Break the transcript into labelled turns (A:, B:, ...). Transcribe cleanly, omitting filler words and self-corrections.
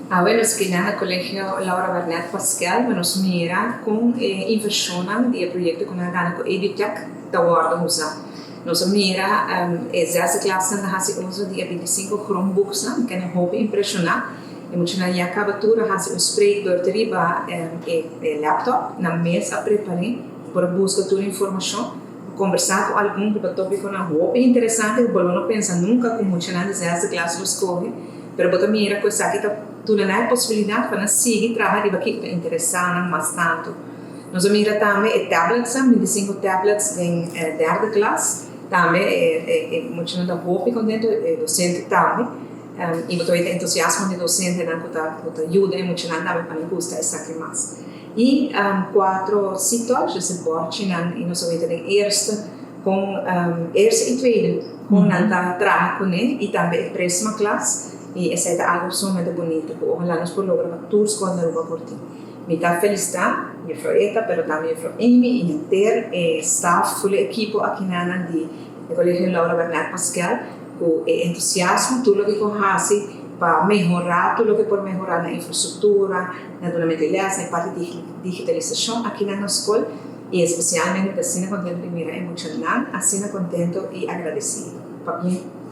A: Awe nos kina na Colegio Laura Barnett Paskel pa nos mira con e inversionnan di e proyecto cu nan a gana cu Edutech ta wordo usa. Nos a mira e zesde klasnan ta haci uso di e 25 Chromebooksnan, kende hopi impresiona. E muchanan ya caba tur a haci un spreekbeurt riba e laptop, nan mes a prepare por a busca tur informacion, combersa cu algun riba topiconan hopi interesante cu bo lo no pensa nunca cu muchanan di zesde klas lo scoge. Pero bo ta mira ku esaki ta duna nan e posibilidat pa nan sigui traha riba kiko ta interesá nan mas tantu. Nos a mira tambe e tabletsnan, 25 tablets den derde klas. Tambe e muchanan ta hopi kontentu, e dosente tambe. I bo ta weta entusiasmo di dosentenan ku ta ku ta yuda e muchanan tambe pa nan gusta esaki mas. I kuatro C-touch, dus e bòrchinan, i nos a weta den eerste kon eerste i tweede kon nan ta traha kuné i tambe e Prisma klas i esei ta algu sumamente bunita ku ojalá nos por logra pa tur skol na Aruba por tin. Mi ta felisitá Juffrouw Eta pero tambe Juffrouw Amy i henter e staf ful e ekipo akinanan di e Colegio Laura Bernard Paskel ku e entusiasmo tur loke ku hasi pa mehorá tur loke por mehorá na infrastruktura, na dunamento di lès, na e parti di digitalisashon akinan na skol. I espesialmente mi ta asina kontento di mira e muchanan asina kontento i agradesido. Pabien.